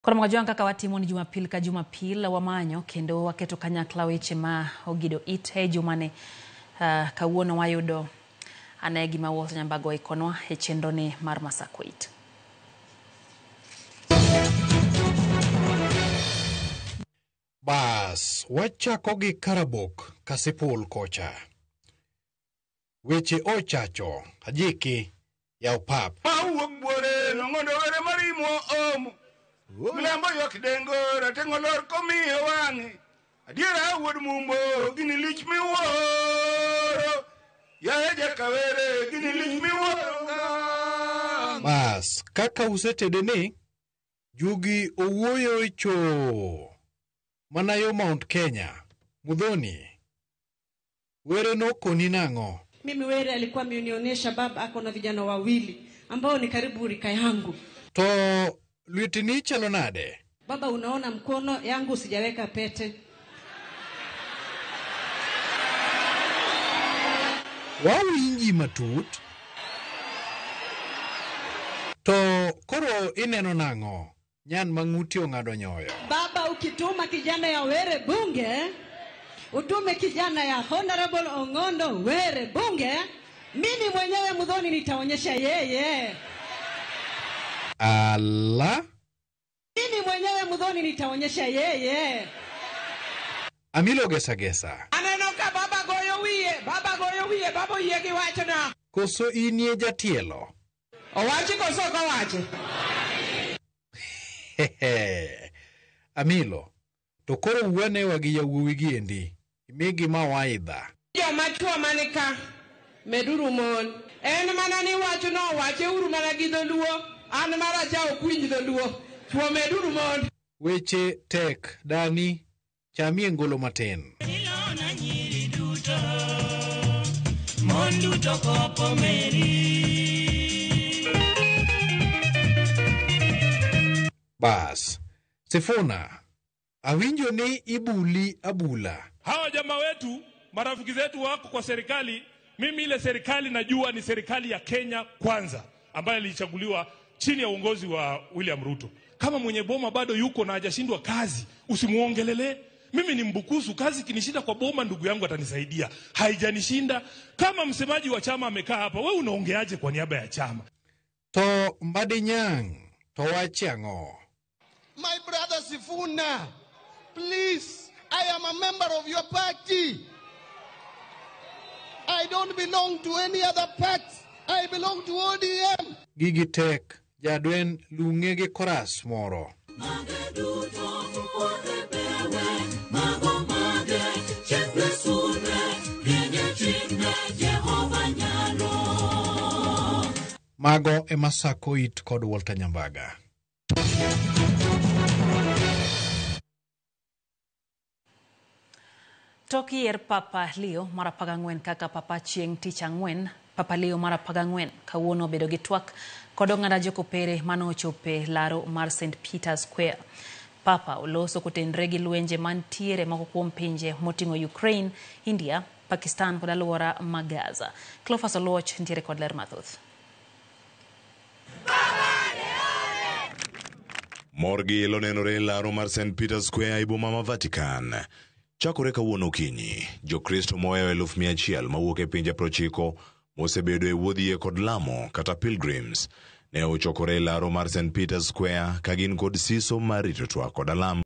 Koro Mwajwang' kaka watimo ni Jumapil ka Jumapil wamanyo kendo waketo kanyakla weche ma ogido it e jumani. Kawuono wayudo ane gima Walter Nyambago oikonwa e chenroni mar Masakwit. Bas, wachako gi Karabok Kasipul kocha. Weche ochacho, ajiki, yaw pap. Mawuok buore nong'ondo were marimo omo. Mlambo ywak dengo rateng'o lor komiyo wang'e. Adiera wuod mumbo gini lich miwuoro. Yaye jakawere gini lich miwuoro. Bas, kaka usetede ni, jugi owuoyo e choo. Mana yo Mount Kenya. Muthoni. Were nokoni nang'o? Mimi Were alikuwa amenionyesha baba ako na vijana wawili ambao ni karibu rika yangu. To lwetini chalo nade? Baba, unaona mkono yangu sijaweka pete. Wawinji matut. To koro ineno nang'o? Nyan mang'uti ong'ado nyoyo. Baba, ukituma kijana ya Were bunge, utume kijana ya Honorable Ong'ondo Were bunge, mimi mwenyewe Muthoni nitaonyesha yeye. Ala. Mimi mwenyewe Muthoni nitaonyesha yeye. Amilo gesa gesa. Aneno ka baba goyo wiye, baba goyo wiye, baba oyie gi wachna. Koso inie jatielo? Owachi koso ok owachi? Hehe. Amilo, to koro wuonewa gi yawuowi gi endi, imigi mawaidha. Joma chwo mani ka, meduru mon. En mana ni wachno wacheuru mana gi dholuo, an mara cha ok winj dholuo. Chwo meduru mon. Weche tek, dani, chamie ngolo matin. Ilona nyiri duto, mon duto kopo meri. Bas, Sifuna, awinjo ni ibuli abula. Hawa jamaa wetu, marafiki zetu wako kwa serikali. Mimi ile serikali najua ni serikali ya Kenya Kwanza ambayo ilichaguliwa chini ya uongozi wa William Ruto. Kama mwenye boma bado yuko na hajashindwa kazi, usimuongelelee. Mimi ni Mbukusu, kazi kinishinda kwa boma ndugu yangu atanisaidia. Haijanishinda. Kama msemaji wa chama amekaa hapa, wewe unaongeaje kwa niaba ya chama? To Mbadi Nyang', to wachi ang'o? My brother Sifuna, please, I am a member of your party. I don't belong to any other party. I belong to ODM. Gigi tek, jadwen lung'e gi koras moro. Mage duto osebewe, mago mage, chekre sulwe, pinye chikne, Jehova nyalo. Mago ema sako it kod Walter Nyambaga. Tok yier Papa Leo mar 14 kaka Papa chieng' tich ang'wen, Papa Leo mar 14 kawuono obedo gi twak kod oganda jokopere mane ochope laro mar St. Peter's Square. Papa oloso kotenre gi lwenje mantiere moko kuom pinje moting'o Ukraine, India, Pakistan kod alwora ma Gaza. Cleophas Oluoch ntiere kod ler mathoth. Mor gi ilo nenore e laro mar St. Peter's Square e boma ma Vatican. Chakore kawuono okinyi, Jokristo mohewo 100,000 mawuok e pinje 90 mosebedo e wuodh yie kod lamo kata pilgrims ne ochokore e laro mar St. Peter's Square ka gin kod siso mar rito twak kod alam.